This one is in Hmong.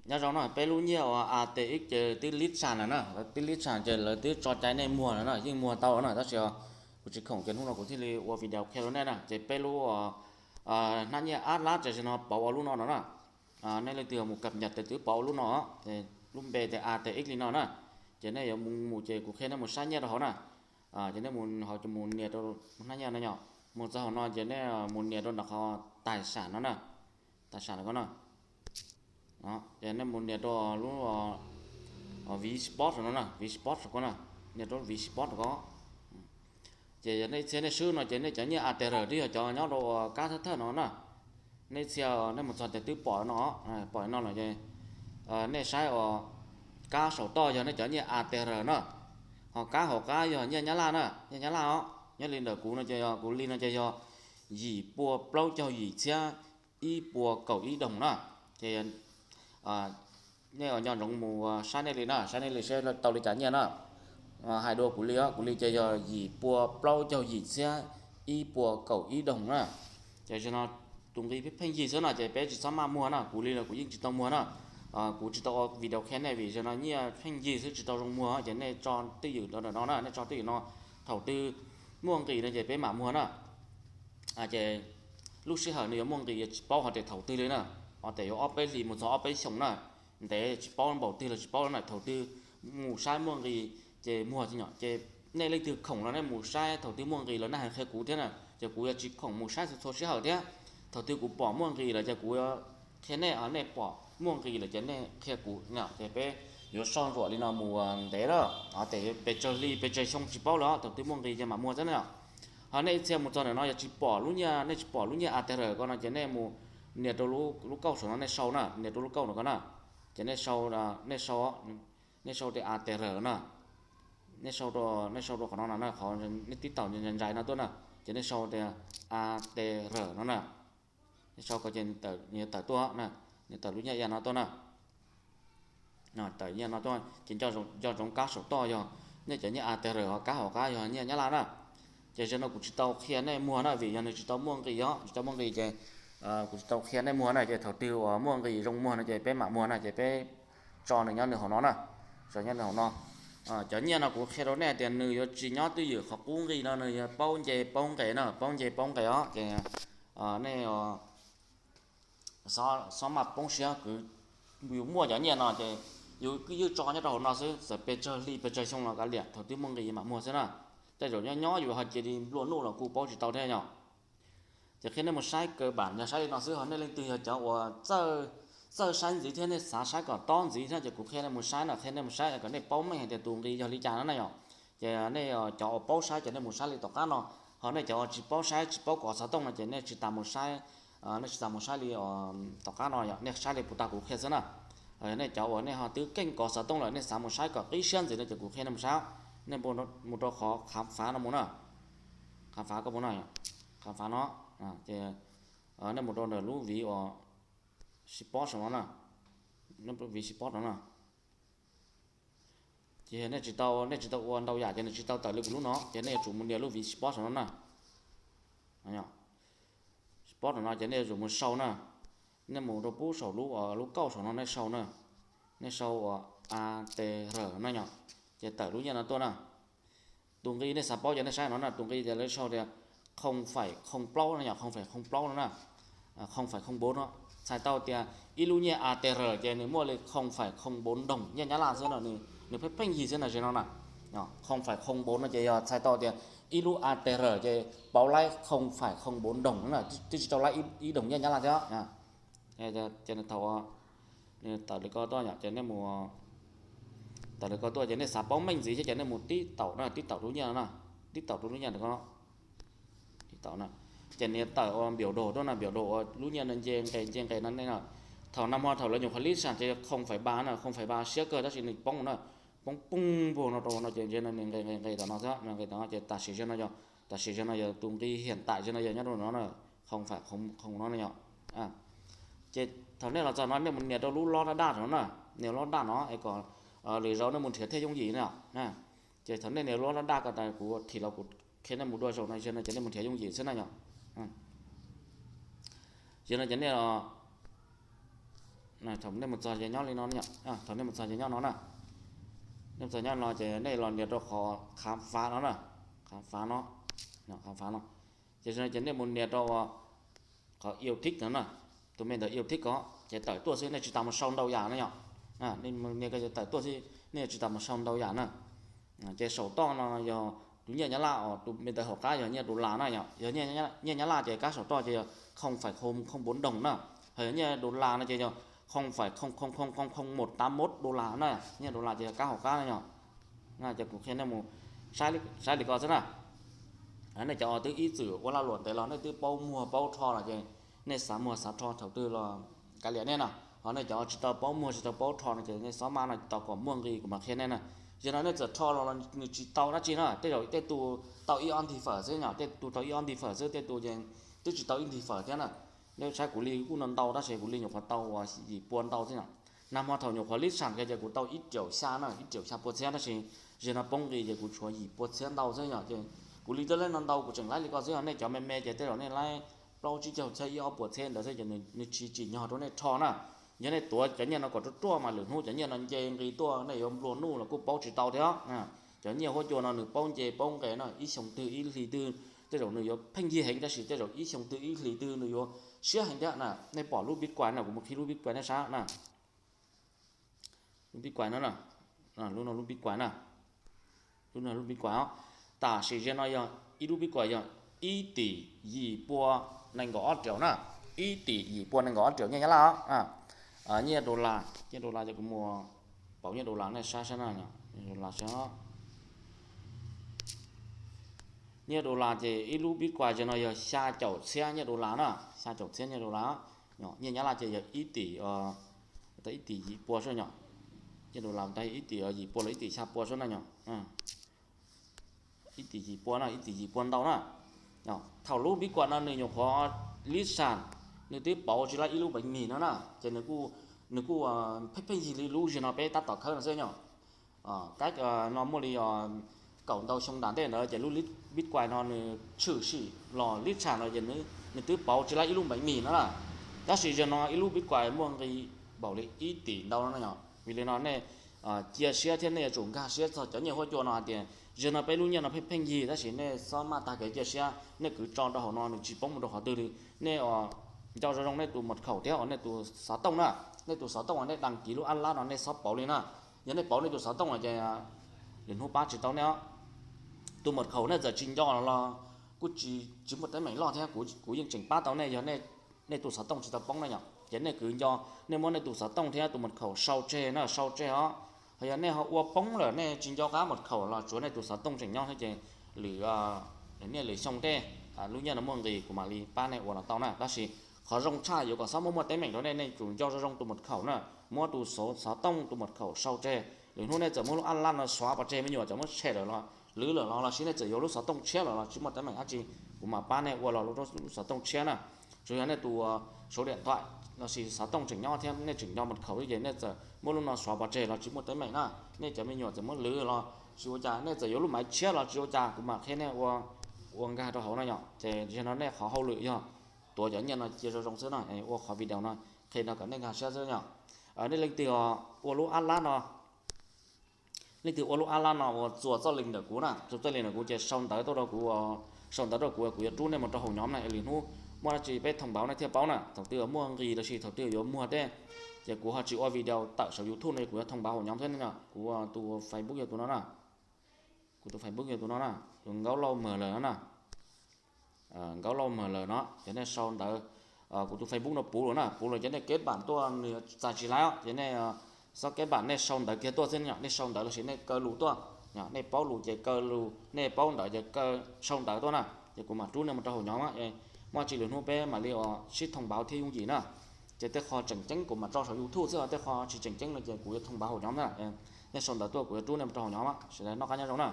Nyob zoo na, peb lub nyiaj uas A T X ces twb lib tsam lawm na, lawv twb lib tsam ces lawv twb tso cai nej muag lawm na, yeej muag tau lawm na, tab sis kuv tsis khoom ces hnub no kuv thiaj li ua video qhia rau nej na. Ces peb lub hnab nyiaj ab lab ces no pauv ua lub no no na. Nej leej twg mus kam nyas tes twb pauv ua lub no, lub npe tias A T X li no na. Ces nej yuav mus ces kuv qhia nej mus saib nyiaj rau hauv na. Ces nej mus hauv ces mus nias rau hnab nyiaj no yom, mus txog hauv no ces nej mus nias rau nram qhov tais sam no na, tais sam no ko na. Ces nej mus nias rau lub V Sport no na, V Sport ko na, nias rau V Sport ko. Ces yog nej txhia nej swb no ces nej cov nyiaj A T R twb yog cov nyob rau kab thawj thawj no na. Nej txhia nej mus txog ces twb pom no, pom no lawm ces nej saib uas kab saum toj yog nej cov nyiaj A T R na, ho kab hauv qab yog nyiaj Nyab Laj na, nyiaj Nyab Laj os. Nyob li ntawm kuv no ces yog kuv li no ces yog yim pua plaub caug yim txhiab ib puas kaum ib doog na. Ces nej nco ntsoov mus saib nej li na, saib nej li saib tau li cas nyiaj na. Hais dua kuv li, kuv li ces yog yim pua plaub caug yim txhiab ib puas kaum ib doog na. Ces zaum no tus nqi pheej yig xwb no ces peb tsis txhob maj muag na, kuv li los kuv yeej tsis tau muag na. Kuv tsis tau ua video qhia nej vim zaum no nyiaj pheej yig xwb tsis tau zoo muag ces nej tso twj ywm rau ntawm no na, nej tso twj ywm no, thaum twg muaj nqis no ces peb mam muag na. Ces lub sij hawm nws yuav muaj nqis yuav tsis paub hais tias thaum twg li na, hais tias yuav ob peb hlis mus txog ob peb xyoos na, ntev tsis paub npaum twg los tsis paub na, thaum twg mus saib muaj nqis ces muag tsis nyom ces nej leej twg khoom los nej mus saib thaum twg muaj nqis los nej hais qhia kuv thiab na, ces kuv yuav tsis khoom mus saib txhua txhua sij hawm thiab. Thaum twg kuv pom muaj nqis lawm ces kuv yuav qhia nej, nej pom muaj nqis lawm ces nej qhia kuv na, ces peb yuav soj ntsuam li no mus ntev lawm, hais tias pes tsawg hli pes tsawg xyoo tsis paub lawm, thaum twg muaj nqis ces mam muag xwb na. Ho nej ib txhia mus txog ntawm no yog tsis pom lub nyiaj, nej tsis pom lub nyiaj A T R ko no ces nej mus nias rau lub kauj saum no nej sau na, nias rau lub kauj no ko na. Ces nej sau, nej sau, nej sau tias A T R na, nej sau, nej sau rau qhov no no na, qhov nej tib taum ntsais no tuaj na, ces nej sau tias A T R no na. Nej sau ko ces nws tawm tuaj na, nws tawm lub nyiaj no tuaj na. Tawm nyiaj no tuaj ces nco ntsoov kab saum toj yog nej cov nyiaj A T R, ho kab hauv qab yog nyiaj Nyab Laj na. Ces zaum no kuv tsis tau qhia nej muag na vim yog nws tsis tau muaj nqis os, tsis tau muaj nqis ces kuv tsis tau qhia nej muag na, ces thaum twg uas muaj nqis zoo muag no ces peb mam muag na, ces peb tso nws nyob nws hauv no na, tso nyob nws hauv no. Cov nyiaj no kuv qhia rau nej tias nws yuav tsis nyob twj ywm qhov qub nqi no, nws yuav paub nce paub nqes na, paub nce paub nqes os, ces nej xob maj poob siab, kuv yus muaj cov nyiaj no ces yus ywj tso nyob rau hauv no xwb, txawm pes tsawg hli pes tsawg xyoo los kav liam, thaum twg muaj nqis mam muag xwb na. Tej zaum nyob nyob yus ho cia li nplua nuj los kuj paub tsis tau thiab yom. Ces qhia nej mus saib kaw pam yog saib li no xwb, ho nej leej twg yog cov uas txawj saib ntxiv thiab nej xav saib kom tob ntxiv thiab ces kuv qhia nej mus saib no, qhia nej mus saib kom nej paub meej hais tias tus nqi yog li cas no na yom. Ces nej cov uas paub saib ces nej mus saib li tom qab no, ho nej cov uas tsis paub saib tsis paub kov xov tooj no ces nej tsis tas mus saib, nej tsis tas mus saib li tom qab no yom, nej saib li puas tag kuv qhia xwb na. Nej cov uas nej ho twb keej kov xov tooj lawm nej xav mus saib kom qib siab ntxiv no ces kuv qhia nej mus saib, nej mus rau qhov khám phá no mus na, khám phá ko mus no, khám phá no, ces nej mus rau ntawm lub viv uas sib pob saum no na, viv sib pob no na. Ces nej tsis tau, nej tsis tau ua ntau yam ces nws tsis tau tawm li kuv lub no, ces nej yuav tsum mus nias lub viv sib pob saum no na. Sib pob saum no ces nej yuav tsum mus sau na. Nej mus rau pub saum lub, lub kauj saum no nej sau na. Nej sau uas A T R na yom, ces tawm lub nyiaj no tuaj na. Tus nqi nej xav paub ces nej saib no na, tus nqi ces lawv sau tias không phẩy không plaub no yom, không phẩy không plaub no na, không phẩy không bốn no. Txhais tau tias ib lub nyiaj A T R ces nws muaj li không phẩy không bốn đồng nyiaj Nyab Laj xwb no, nws pheej pheej yig xwb no, no na. Không phẩy không bốn no ces yog txhais tau tias ib lub A T R ces pauv laib không phẩy không bốn đồng na, twb tsis tau laib ib đồng nyiaj Nyab Laj thiab. Ces thaum tawm li ko tuaj ces nej mus, tawm li ko tuaj ces nej xav paub meej ntxiv thiab ces nej mus tib taum na, tib taum lub nyiaj no na, tib taum rau lub nyiaj ko, tib taum na. Ces nws tawm ua npiaum daus tuaj na, npiaum daus ua lub nyiaj no nce nqes nce nqes no nej na. Thaum nag hmo thaum lawv nyuam qhuav lib sas ces không phẩy ba na, không phẩy ba siab kawg tab sis nws poob na, poob poob puag no rau no ces ntshe no nws nqes nqes nqes tom no xwb, nqes tom no ces tam sim zaum no yog, tam sim zaum no yog tus nqi hiam taim zaum no yog nyob rau no na, không phẩy không no na yom. Ces thaum nej los txog no nej mus nias rau lub lob daj daj no na, nias lob daj no es kom lwm zaus nej mus nrhiav thiaj yooj yim na. Ces thaum nej nias lob daj daj ko tas kuv thim los kuv qhia nej mus dua zaum no, zaum no ces nej mus nrhiav yooj yim xwb na yom. Zaum no ces nej Thaum nej mus txog ces nyob li no, thaum nej mus txog ces nyob no na, nej mus txog nyob no ces nej los nias rau qhov khám phá no na, khám phá no, khám phá no. Ces ces nej mus nias rau qhov yêu thích no na, tus me ntawm yêu thích ko ces tawm tuaj xwb, nej tsis tas mus sau ntau yam na yom. Nej mus nias ko ces tawm tuaj xwb, nej tsis tas mus sau ntau yam na. Ces saum toj no yog tus nyiaj Nyab Laj os, tus me ntawm hauv qab yog nyiaj dollar na yom. Yog nyiaj Nyab Laj ces kab saum toj ces yog không phẩy không không bốn đồng na. Ho yog nyiaj dollar no ces yog không phẩy không không không không một tám mốt dollar na, nyiaj dollar ces yog kab hauv qab na yom. Ces kuv qhia nej mus saib li ko xwb na. Nej cov twb ib txwm ua lag luam ntev los nej twb paub muag paub rho lawm ces nej xav muag xav rho thaum twg los kav liam nej na. Ho nej cov tsis tau paub muag tsis tau paub rho no ces nej xob maj no tos kom muaj nqi kuv mam qhia nej na. Yog no nej txawm rho los nws tsis tau dab tsi na, tej zaum tej tus tau ib ob nti fawm xwb yom, tej tus tau ib ob nti fawm xwb, tej tus ces twb tsis tau ib nti fawm thiab na. Nej saib kuv li kuj no ntau tab sis kuv li nyuam qhuav tau uas yim pua ntau xwb yom. Nag hmo thaum nyuam qhuav lib sam kiag ces kuv tau ib triệu xya na, ib triệu xya pua txhiab tab sis zaum no poob nqi ces kuv tshuav yim pua txhiab ntau xwb yom. Ces kuv li tej lej no ntau kuv tseem laib li ko xwb, nej cov me me ces tej zaum nej laib plaub tsib caug txhiab ib ob puas txhiab ntawd xwb ces nws tsis tsim nyog rau nej rho na. Yog nej tuav cov nyiaj no kom ruaj ruaj mas lwm hnub cov nyiaj no nce nqi tuaj nej yuav nplua nuj los kuj paub tsis tau thiab. Cov nyiaj huab cua no nws paub nce paub nqis na, ib xyoo twg ib hlis twg tej zaum nws yuav pheej yig heev tab sis tej zaum ib xyoo twg ib hlis twg nws yuav siab heev thiab na. Nej pom lub Bitcoin no, kuv mus qhib lub Bitcoin nej saib na. Lub Bitcoin no, lub no lub Bitcoin na, lub no lub Bitcoin os. Tam sim zaum no yog ib lub Bitcoin yog ib tim yim pua nees nkaum ob triệu na, ib tim yim pua nees nkaum ob triệu nyiaj Nyab Laj os. Nyiaj dollar, nyiaj dollar ces kuv mus pauv nyiaj dollar nej saib saib na, nyiaj dollar saib. Nyiaj dollar ces ib lub Bitcoin ces no yog xya caum txhiab nyiaj dollar na, xya caum txhiab nyiaj dollar. Nyiaj Nyab Laj ces yog ib tim, tau ib tim yim pua xwb yom. Nyiaj dollar tau ib tim yim pua los ib tim xya pua xwb na yom. Ib tim yim pua na, ib tim yim pua ntau na. Thaum lub Bitcoin no nws nyuam qhuav lib sam, nws twb pauv tsis laib ib lub bánh mì no na, ces nws kuj pheej pheej yig li lub zaum no peb tab tom khawb no xwb yom. Kab no muaj li kaum ntau xyoo nram ntej ntawd ces lub Bitcoin no nws tshwm sim los lib sam no ces nws twb pauv tsis laib ib lub bánh mì no na. Tab sis zaum no ib lub Bitcoin muaj nqi npaum li ib tim ntau no na yom. Vim li no nej cia siab thiab nej yuav tsum nkag siab txog cov nyiaj huab cua no hais tias zaum no peb lub nyiaj no pheej pheej yig tab sis nej xob maj tag kev cia siab, nej kwv tso rau hauv no nws tsis poob mus rau qhov twg li. Nej nco zoo zoo nej tus mật khẩu thiab uas nej tus xov tooj na, nej tus xov tooj uas nej đăng ký lub app lab no nej xob pauv li na. Yog nej pauv nej tus xov tooj no ces lwm hnub pab tsis tau nej os. Tus mật khẩu nej txawm tsis nco los kuj tsis muaj teeb meem loj thiab, kuv yeej tseem pab tau nej yog nej tus xov tooj tsis tau poob na yom. Ces nej kwv nco, nej muab nej tus xov tooj thiab tus mật khẩu sau tseg na, sau tseg os. Ho yog nej ho ua poob lawm nej tsis nco qab mật khẩu los tsuav nej tus xov tooj tseem nyob thiab ces lwm niaj lwm xyoo tej lub nyiaj no muaj nqis kuv mam li pab nej ua los tau na. Tab sis qhov zoo tshaj yuav kom xob muaj muaj teeb meem rau nej, nej tsum nco zoo zoo tus mật khẩu na, muab tus xov tooj tus mật khẩu sau tseg. Lwm hnub nej txawm muab lub app lab no xóa pov tseg, me nyuam txawm muab tshem lawm los lwv lawm los los sis nej txawm yuav lub xov tooj tshiab lawm los tsis muaj teeb meem dab tsi, kuv mam pab nej ua los lub xov tooj tshiab na. Tsuas yog nej tus số điện thoại los sis xov tooj tseem nyob thiab nej tseem nco mật khẩu xwb ces nej txawm muab lub no xóa pov tseg los tsis muaj teeb meem na. Nej cov me nyuam txawm muab lwv los tsis ua cas, nej txawm yuav lub maiv tshiab los tsis ua cas, kuv mam qhia nej ua nkag rau hauv no yom. Ces zaum no nej qhov hauj lwm yog tuav cov nyiaj no cia zoo zoo xwb no, ua qhov video no qhia no kom nej nkag siab xwb yom. Nej leej twg ua lub app lab no, leej twg ua lub app lab no uas txuas txoj link ntawm kuv na, txuas txoj link ntawm kuv ces sau ntawv tuaj rau kuv, sau ntawv rau kuv, kuv yuav rub nej mus rau hauv nhóm na, lwm hnub muaj dab tsi peb thông báo nej thiaj paub na. Thaum twg muaj nqis los sis thaum twg yuav muag tej ces kuv ho tsis ua video tawm saum YouTube no, kuv yuav thông báo hauv nhóm thiab no. Kuv tus Facebook yog tus no na, kuv tus Facebook yog tus no na, tus Nkaub Lauj Mờ Lờ no na. Nkaub Lauj Mờ Lờ no ces nej sau ntawv, kuv tus Facebook no puv lawm na, puv lawm ces nej kết bạn tuaj, nws txais tsis laib os ces nej xob kết bạn, nej sau ntawv kiag tuaj xwb yom. Nej sau ntawv los sis nej kaw lus tuaj, nej paub lus ces kaw lus, nej paub ntawv ces sau ntawv tuaj na, ces kuv mam rub nej mus rau hauv nhóm. Muaj dab tsi lwm hnub peb mam li sib thông báo thiab yooj yim na. Ces tej qho tseem ceeb kuv mam tso saum YouTube xwb, tej qho tsis tseem ceeb no ces kuv yuav thông báo hauv nhóm na. Nej sau ntawv tuaj kuv yuav rub nej mus rau hauv nhóm, sawv daws noj qab nyob zoo na.